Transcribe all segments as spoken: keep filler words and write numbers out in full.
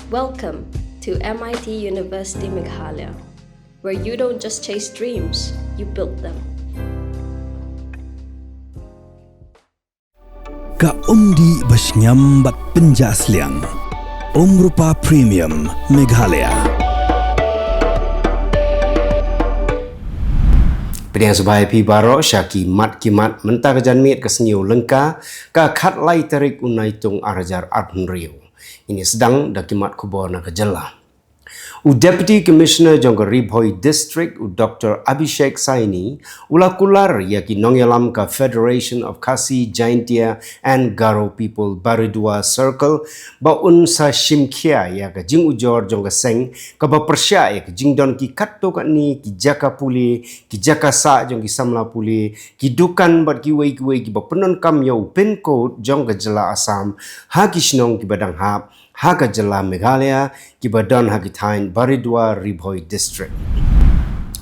Welcome to M I T University Meghalaya, where you don't just chase dreams, you build them. Ka umdih ba shngiam bad pynjah sliang. Umrupa Premium Meghalaya. Pdiang sngewbha ïa phi baroh sha ki mat ki mat mynta ka janmiet ka sngi u Lyngka ka khatlai tarik u Naitung arhajar arphew hynriew. Ngin ïa sdang da ki mat khubor na ka jylla. U Deputy Commissioner jong ka Ri Bhoi District u Doctor Abhishek Saini u la kular ïa ki nongïalam ka Federation of Khasi Jaintia and Garo People Baridua Circle ba un sa shim khia ïa ka jingujor jong ka seng kaba pyrshah ïa ka jingdon ki katto katne ki jaka pule, ki jaka sah jong ki samla pule, ki dukan bad kiwei kiwei kiba pyndonkam ïa u pin code jong ka jylla Assam ha ki shnong kiba dang hap ha ka jylla Meghalaya kiba don ha ki thaiñ Baridua, Ri Bhoi District.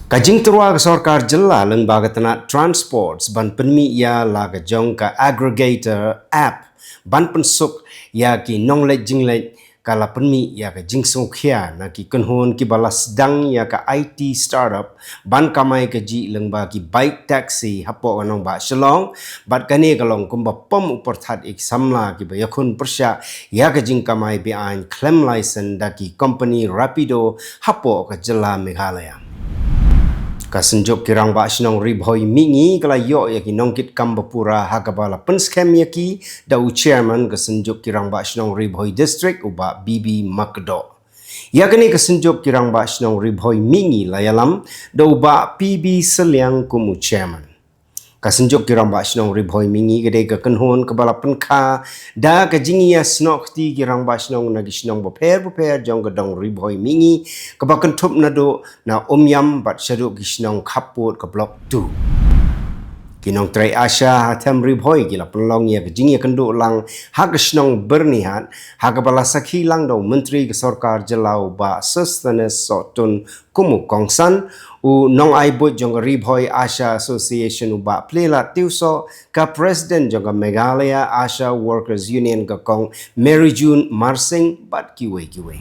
Ka jingtyrwa ka sorkar jylla lyngba ka tnat Transports ban pynmih ïa la ka jong ka aggregator app ban pynsuk ïa ki nongleit jingleit ka la pynmih ïa ka jingsngewkhia na ki kynhun kiba la sdang ïa ka I T startup ban kamai kajih lyngba ki bike taxi hapoh ka nongbah Shillong, bad kane ka long kumba pom u pyrthat ïa ki samla kiba ïakhun pyrshah ïa ka jingkamai be-aiñ khlem laisen da ki kompani Rapido hapoh ka jylla Meghalaya. Ka Synjuk ki Rangbah Shnong Ri Bhoi Mihngi ka la ïoh ïa ki nongkitkam ba pura ha kaba la pynskhem ïa ki da u Chairman ka Synjuk ki Rangbah Shnong Ri Bhoi District u Bah B B Makdoh. Ïa kane ka Synjuk ki Rangbah Shnong Ri Bhoi Mihngi la ïalam da u Bah P B Sylliang kum u Chairman. Ka Synjuk ki Rangbah Shnong Ri Bhoi Mihngi ka dei ka kynhun kaba la pynkha da ka jingïasnoh kti ki rangbah shnong na ki shnong bapher bapher jong ka dong Ri Bhoi Mihngi kaba kynthup naduh na Umiam bad shaduh ki shnong khappud ka Block two. Ki nongtrei ASHA ha Them Ri Bhoi ki la pynlong ïa ka jingïakynduh lang ha ka shnong Byrnihat ha kaba la sakhi lang da u Myntri ka Sorkar Jylla u Bah Sosthenes Sohtun kum u kongsan, u nongai buit jong ka Ri Bhoi ASHA Association u Bah Plielat Tiewsoh, ka President jong ka Meghalaya ASHA Workers Union ka Kong Mary June Marsing bad kiwei kiwei.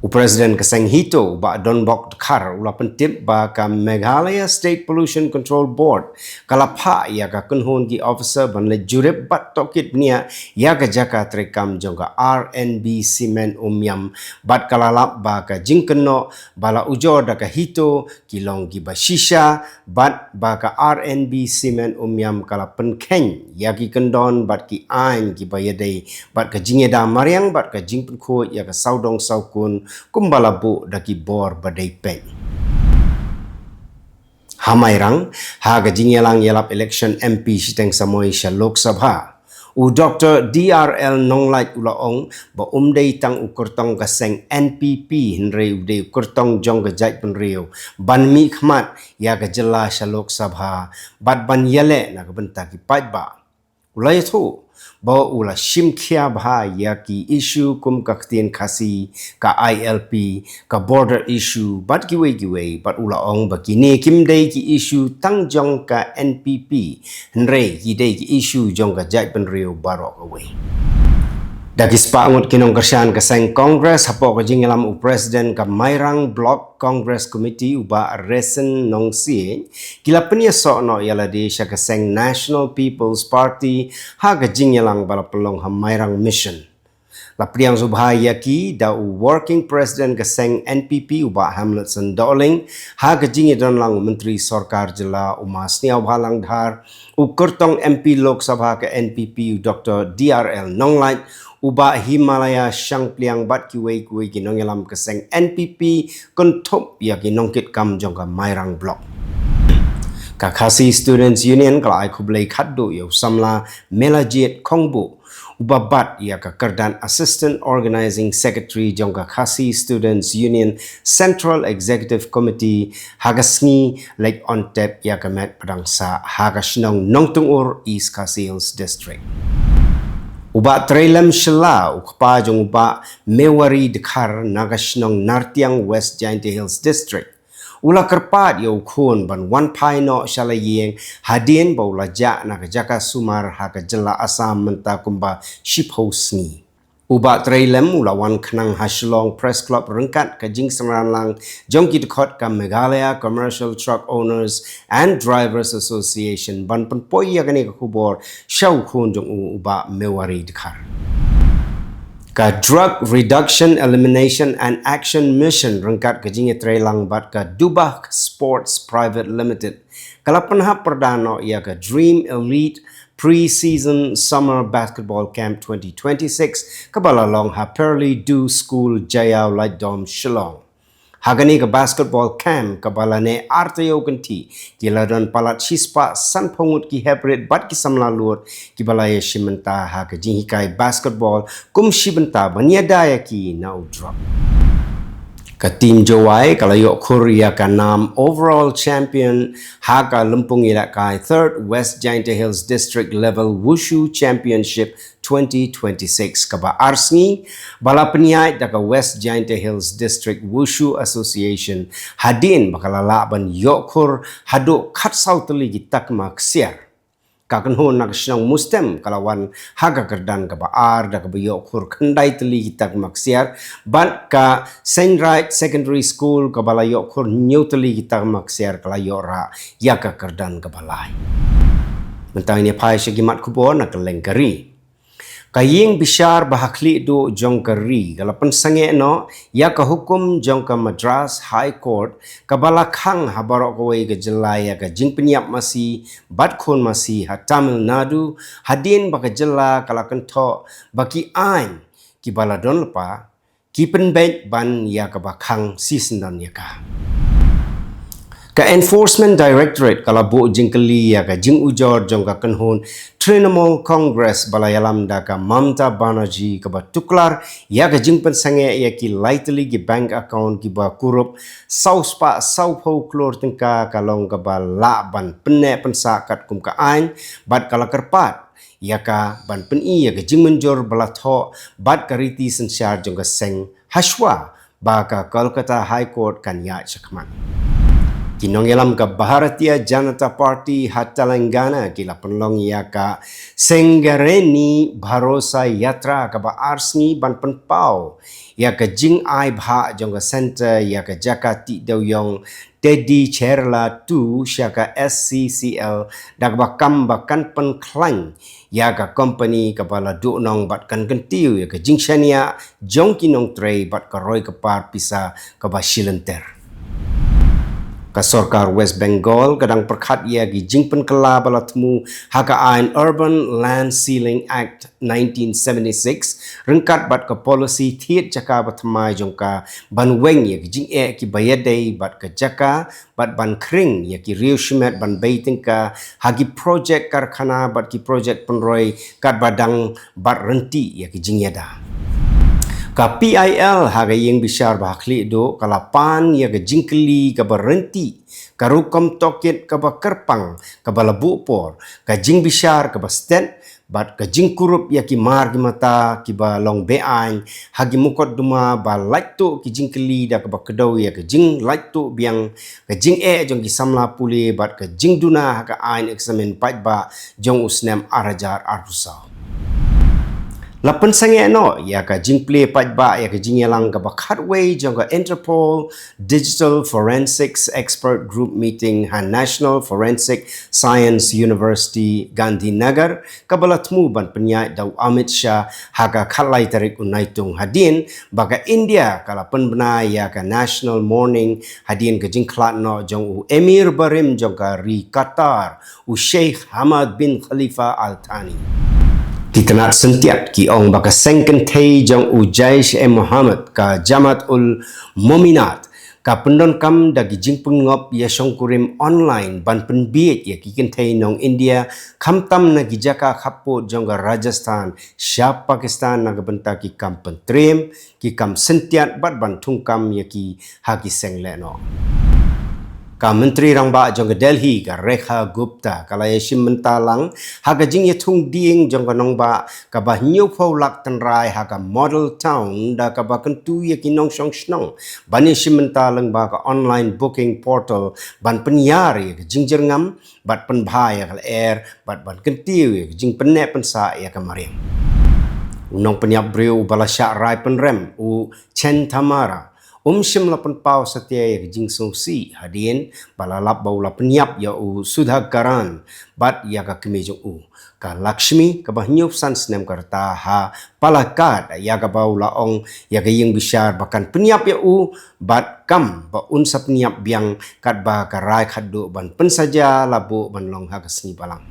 U President ka seng HITO u Bah Donbok Dkhar u la pyntip ba ka Meghalaya State Pollution Control Board ka la phah ïa ka kynhun ki officer ban leit jurip bad tohkit bniah ïa ka jaka treikam jong ka R N B Cement Umiam bad ka la lap ba ka jingkynnoh ba la ujor da ka HITO ki long kiba shisha bad ba ka R N B Cement Umiam ka la pynkheiñ ïa ki kyndon bad ki aiñ kiba ïadei bad ka jingïada mariang bad ka jingpynkhuid ïa ka sawdong sawkun kumba la buh da ki bor ba dei peit. Ha Mairang, ha ka jingïalang ïalap election M P shiteng samoi sha Lok Sabha, u Doctor D R L Nonglait u la ong ba um dei tang u kyrtong ka seng N P P hynrei u dei u kyrtong jong ka jaitbynriew ban mihkhmat ïa ka jylla sha Lok Sabha bad ban ïaleh na ka bynta ki paidbah. U la ïathuh ba u la shim khia bha ïa ki issue kum ka ktien Khasi, ka I L P, ka border issue bad kiwei kiwei bad u la ong ba kine kim dei ki issue tang jong ka N P P hynrei ki dei ki issue jong ka jaitbynriew baroh kawei. Da ki spah ngut ki nongkyrshan ka seng Congress hapoh ka jingïalam u President ka Mairang Block Congress Committee u Bah Resen Nongsiej ki la pynïasoh noh ïa lade sha ka seng National People's Party ha ka jingïalang ba la pynlong ha Mairang Mission. La pdiang sngewbha ïa ki da u Working President ka seng N P P u Bah Hamletson Dohling, ha ka jingïadon lang u Myntri Sorkar Jylla u Ma Sniawbhalang Dhar, u kyrtong M P Lok Sabha ka N P P u Doctor D R L Nonglait, u Bah Himalaya Shangpliang bad kiwei kiwei ki nongïalam ka seng N P P kynthup ïa ki nongkitkam jong ka Mairang Block. Ka Khasi Students Union ka la ai khublei khatduh ïa u samla Melajied Khongbuh uba bat ïa ka kyrdan Assistant Organizing Secretary jong ka Khasi Students Union Central Executive Committee ha ka sngi leit on tep ïa ka met pdang sah ha ka shnong Nongtyngur, East Khasi Hills District. U Bah Treilem Shylla, u kpa jong u Bah Mewari Dkhar na ka shnong Nartiang, West Jaintia Hills District, u la kyrpad ïa u khun ban wan phai noh sha la ïing hadien ba u la jah na ka jaka sumar ha ka jylla Assam mynta kumba shiphew sngi. U Bah Treilem u la wan khnang ha Shillong Press Club ryngkat ka jingsynran lang jong ki dkhot ka Meghalaya Commercial Truck Owners and Drivers Association ban pynpoi ïa kane ka khubor sha u khun jong u, u Bah Mewari Dkhar. Ka Drug Reduction, Elimination and Action Mission ryngkat ka jingïatreilang bad ka Dubak Sports Private Limited ka la pynhap pyrda noh ïa ka Dream Elite Pre-Season Summer Basketball Camp twenty twenty-six kaba la long ha Purley Dew School, Jaïaw Laitdom, Shillong. Ha kane ka basketball camp kaba la neh ar taïew kynthih, ki la don palat shispah sanphew ngut ki heprit bad ki samla lut kiba la ïashim bynta ha ka jinghikai basketball kum shi bynta ban ïada ïa ki na u drug. Ka team Jowai ka la ïoh khur ïa ka nam Overall Champion ha ka lympung ïalehkai Third West Jaintia Hills District Level Wushu Championship twenty twenty-six kaba ar sngi ba la pynïaid da ka West Jaintia Hills District Wushu Association, hadien ba ka la lah ban ïoh khur haduh khatsaw tylli ki takma ksiar. Ka kynhun na ka shnong Mustem ka la wan ha ka kyrdan kaba ar da kaba ïoh khur khyndai tylli ki takma ksiar, bad ka Saint Wright Secondary School kaba la ïoh khur hynñiew tylli ki takma ksiar ka la ïoh rah ïa ka kyrdan kaba lai. Mynta ngin ïa phai sha ki mat khubor na kylleng ka ri. Ka ïing bishar ba ha khlieh duh jong ka ri ka la pynsangeh noh ïa ka hukum jong ka Madras High Court kaba la khang ha baroh kawei ka jylla ïa ka jingpynïap masi bad khun masi ha Tamil Nadu, hadien ba ka jylla ka la kynthoh ba ki aiñ kiba la don lypa ki pynbeit ban ïa kaba khang shisyndon ïa ka. Ka Enforcement Directorate ka la buh jingkylli ïa ka jingujor jong ka kynhun Trinamool Congress ba la ïalam da ka Mamata Banerjee kaba tuklar ïa ka jingpynsangeh ïa ki lai tylli ki bank account kiba kurup saw spah saw phew klur tyngka ka long kaba lah ban pynneh pynsah katkum ka aiñ, bad ka la kyrpad ïa ka ban pyni ïa ka jingmynjur ba la thoh bad ka riti synshar jong ka seng hashwa ba ka Kolkata High Court kan ïaid shakhmat. Ki nongïalam ka Bharatiya Janata Party ha Telangana ki la pynlong ïa ka Singareni Bharosa Yatra kaba ar sngi ban pynpaw ïa ka jingai bhah jong ka Centre ïa ka jaka tih dewïong Tedicherla two sha ka S C C L da kaba kam ba kan pynkhlaiñ ïa ka company kaba la duhnong bad kan kyntiew ïa ka jingshaniah jong ki nongtrei bad ka roi ka par pisa kaba shilynter. Ka sorkar West Bengal ka dang pyrkhat ïa ki jingpynkylla ba la thmu ha ka aiñ Urban Land Ceiling Act nineteen seventy-six, ryngkat bad ka policy thied jaka ba thymmai jong ka ban weng ïa ki jingeh kiba ïadei bad ka jaka bad ban khring ïa ki riew shimet ban bei tyngka ha ki projek karkhana bad ki projek pynroi katba dang bad ryntih ïa ki jingïada. Ka P I L ha ka ïing bishar ba ha khlieh duh ka la pan ïa ka jingkylli kaba ryntih, ka rukom tohkit kaba kyrpang kaba la buh por, ka jingbishar kaba stet bad ka jingkurup ïa ki mar ki mata kiba long be-aiñ ha ki mukotduma ba lait tuh ki jingkylli da kaba kdew ïa ka jinglait tuh biang, ka jingeh jong ki samla pule bad ka jingduna ha ka aiñ examen paidbah jong u snem ar hajar arphew saw. La pynsangeh noh ïa ka jingplie paidbah ïa ka jingïalang kaba khatwei jong ka Interpol Digital Forensics Expert Group Meeting ha National Forensic Science University, Gandhinagar, kaba la thmu ban pynïaid da u Amit Shah ha ka khatlai tarik u Naitung, hadien ba ka India ka la pynbna ïa ka National Mourning hadien ka jingkhlad noh jong u Emir barim jong ka ri Qatar, u Sheikh Hamad bin Khalifa Al Thani. Ki tnat syntiat ki ong ba ka seng kynthei jong u Jaish-e-Mohammed, ka Jamaat-ul-Mominat, ka pyndonkam da ki jingpynngop ïa shongkurim online ban pynbieit ïa ki kynthei nong India, khamtam na ki jaka khappud jong ka Rajasthan sha Pakistan na ka bynta ki kam pyntriem, ki kam syntiat bad ban thungkam ïa ki ha ki seng lehnoh. Ka Myntri Rangbah jong ka Delhi, ka Rekha Gupta, ka la ïashim bynta lang ha ka jingïathung dieng jong ka nongbah kaba hynñiewphew lak tynrai ha ka Model Town da kaba kyntu ïa ki nongshong shnong ban ïashim bynta lyngba ka online booking portal ban pynïar ïa ka jingjyrngam bad pynbha ïa ka lyer bad ban kyntiew ïa ka jingpynneh pynsah ïa ka mariang. U nongpynïap briew uba la shah rai pynrem, u Chen Tamara, um shym la pynpaw satia ïa ka jingsngewsih hadien ba la lap ba u la pynïap ïa u Sudhakaran bad ïa ka kmie jong u, ka Lakshmi, kaba hynñiewphew san snem ka rta, ha Palakkad, ïa kaba u la ong ïa ka ïingbishar ba kan pynïap ïa u bad kam ba un sa pynïap biang katba ka rai khadduh ban pynsaja la buh ban long ha ka sngi Balang.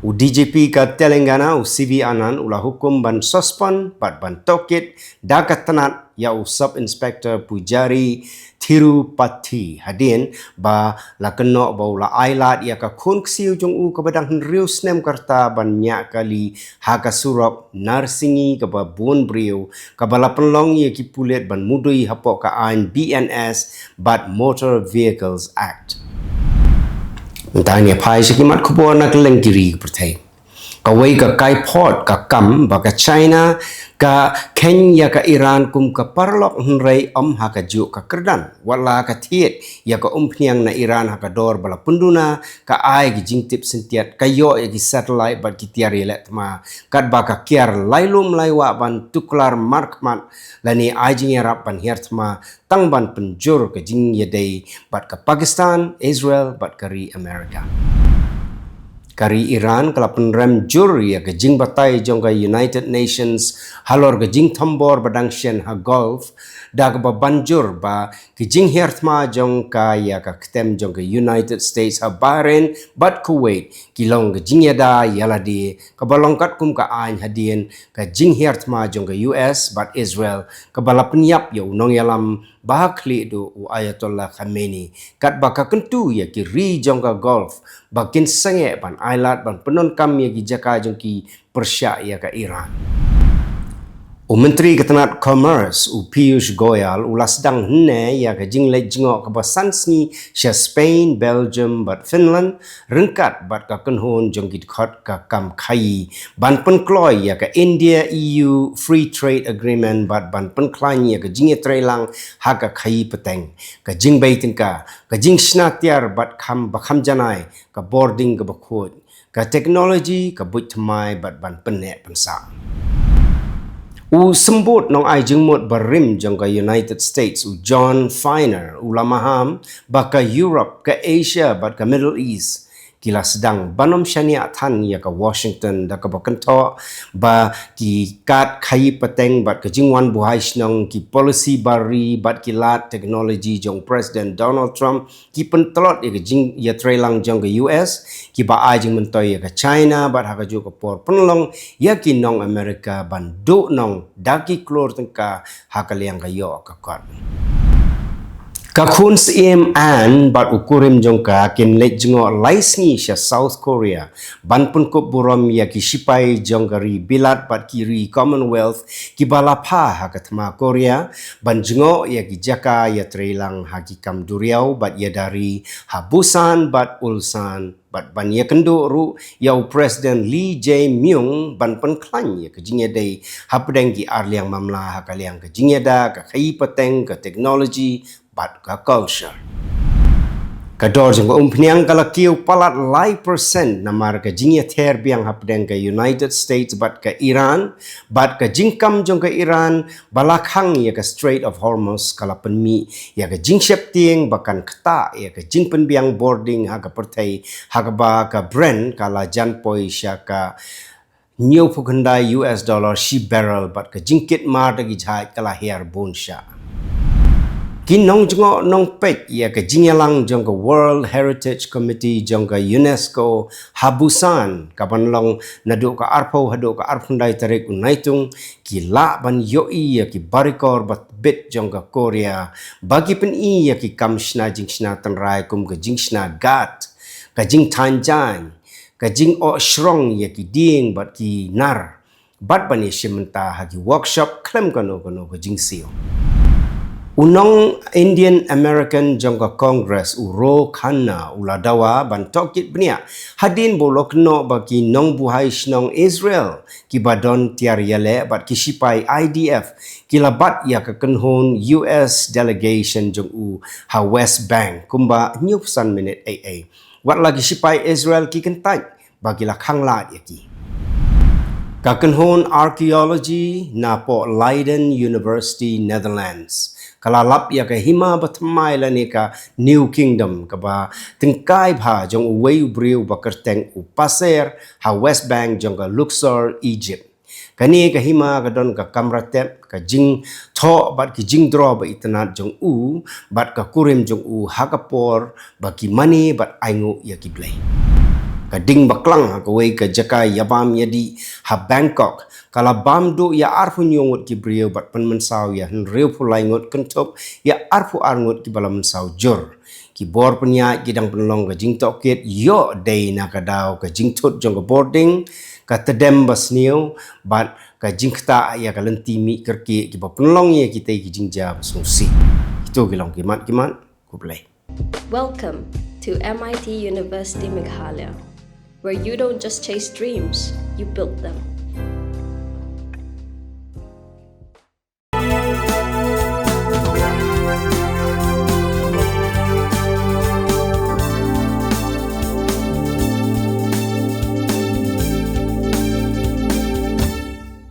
U D G P ka Telangana, u C V Anand, u la hukum ban suspend bad ban tohkit da ka tnat ïa u Sub Inspector Pujari Thirupathi hadien ba la kynnoh ba u la ailad ïa ka khun ksiew jong u kaba dang hynriew snem ka rta ban ñiah kali ha ka surok Narsingi kaba bun briew, kaba la pynlong ïa ki pulit ban mudui hapoh ka aiñ B N S bad Motor Vehicles Act. Mynta ngin ïa phai sha ki mat khubor na kylleng ki ri ka pyrthei. Kawei ka kaiphod ka kam ba ka China ka kheiñ ïa ka Iran kum ka paralok, hynrei ym ha kajuh ka kyrdan. Wat la ka thied ïa ka umphniang na Iran ha ka dor ba la pynduna, ka ai ki jingtip syntiat, ka ïoh ïa ki satellite bad ki tiar ïaleh thma, katba ka kiar lai lum lai wah ban tuklar markhmat lane ai jingïarap ban hiar thma tang ban pynjur ka jingïadei bad ka Pakistan, Israel bad ka ri Amerika. Ka ri Iran ka la pynrem jur ïa ka jingbatai jong ka United Nations halor ka jingthombor ba dang shen ha Gulf, da kaba ban jur ba ki jinghiar thma jong ka ïa ka ktem jong ka United States ha Bahrain bad Kuwait ki long ka jingïada ïalade, kaba long katkum ka aiñ hadien ka jinghiar thma jong ka U S bad Israel, kaba la pynïap ïa u nongïalam ba ha khlieh duh, u Ayatollah Khamenei, katba ka kyntu ïa ki ri jong ka Gulf ba kin sangeh ban ailad ban pyndonkam ïa ki jaka jong ki pyrshah ïa ka Iran. U Myntri ka tnat Commerce, u Piyush Goyal, u la sdang hynne ïa ka jingleit jngoh kaba san sngi sha Spain, Belgium bad Finland, ryngkat bad ka kynhun jong ki dkhot ka kam khaïi, ban pynkloi ïa ka India E U Free Trade Agreement bad ban pynkhlaiñ ïa ka jingïatreilang ha ka khaïi pateng, ka jingbei tyngka, ka jingshna tiar bad kham ba kham janai, ka bording kaba khuid, ka technology, ka buit thymmai bad ban pynneh pynsah. U symbud nongai jingmut barim jong ka United States, u Jon Finer, u la maham ba ka Europe, ka Asia bad ka Middle East ki la sdang ban ym shaniah than ïa ka Washington, da kaba kynthoh ba ki kat khaïi pateng bad ka jingwan buhai shnong, ki policy bar ri bad ki lad technology jong President Donald Trump ki pyntlot ïa ka jingïatreilang jong ka U S, kiba ai jingmyntoi ïa ka China bad ha kajuh ka por pynlong ïa ki nong Amerika ban duhnong da ki klur tyngka ha ka liang ka ïoh ka kot. Ka khun Syiem Anne bad u kurim jong ka kin leit jngoh lai sngi sha South Korea ban pynkup burom ïa ki sipai jong ka ri Bilat bad ki ri Commonwealth kiba la pha ha ka thma Korea ban jngoh ïa ki jaka ïatreilang ha ki kam duriaw bad ïada ri ha Busan bad Ulsan, bad ban ïakynduh ruh ïa u President Lee Jae-myung ban pynkhlaiñ ïa ka jingïadei hapdeng ki arliang mamla ha ka liang ka jingïada, ka khaïi pateng, ka technology bad ka culture. Ka dor jong ka umphniang ka la kiew palat lai percent namar ka jingïather biang hapdeng ka United States bad ka Iran, bad ka jingkam jong ka Iran ba la khang ïa ka Strait of Hormuz ka la pynmih ïa ka jingsheptieng ba kan ktah ïa ka jingpynbiang bording ha ka pyrthei, ha kaba ka Brent ka la jan poi sha ka hynñiewphew khyndai U S dollar shi barrel bad ka jingkit mar da ki jhaid ka la hiar bun shah. Ki nongjngoh nongpeit ïa ka jingïalang jong ka World Heritage Committee jong ka UNESCO ha Busan, kaban long naduh ka arphew haduh ka arphew khyndai tarik u Naitung, ki lah ban ïohi ïa ki barikor ba tbit jong ka Korea, ba ki pyni ïa ki kam shna jingshna tynrai kum ka jingshna gat, ka jingthaiñ jaiñ, ka jingoh shrong ïa ki dieng bad ki nar, bad ban ïashim bynta ha ki workshop khlem kano kano ka jingsiew. U nong Indian American jong ka Congress, u Ro Khanna, u la dawa ban tohkit bniah hadien ba u la kynnoh ba ki nongbuhai shnong Israel kiba don tiar ïaleh bad ki sipai I D F ki la bat ïa ka kynhun U S delegation jong u ha West Bank kumba hynñiewphew san minit eiei, wat la ki sipai Israel ki kyntait ba ki la khanglad ïa ki. Ka kynhun archaeology napoh Leiden University, Netherlands, ka la lap ïa ka hima bathymmai lane ka New Kingdom kaba tyngkai bha jong uwei u briew ba kyrteng u Paser ha West Bank jong ka Luxor, Egypt. Kane ka hima ka don ka kamra tep, ka jingthoh bad ki jingdro ba itynnad jong u bad ka kurim jong u ha ka por ba ki mane bad ainguh ïa ki blei. Ka ding baklang ha kawei ka jaka ïabam ïadih ha Bangkok ka la bam duh ïa arphew hynñiew ngut ki briew bad pynmynsaw ïa hynriewphew lai ngut, kynthup ïa arphew ar ngut kiba la mynsaw jur. Ki bor pynïaid ki dang pynlong ka jingtohkit ïoh dei na ka daw ka jingthut jong ka bording, ka tdem basniew bad ka jingktah ïa ka lynti mih kyrkieh kiba pynlong ïa kitei ki jingjia ba sngewsih. Kito ki long ki mat ki mat. Khublei. Welcome to M I T University Meghalaya, where you don't just chase dreams, you build them.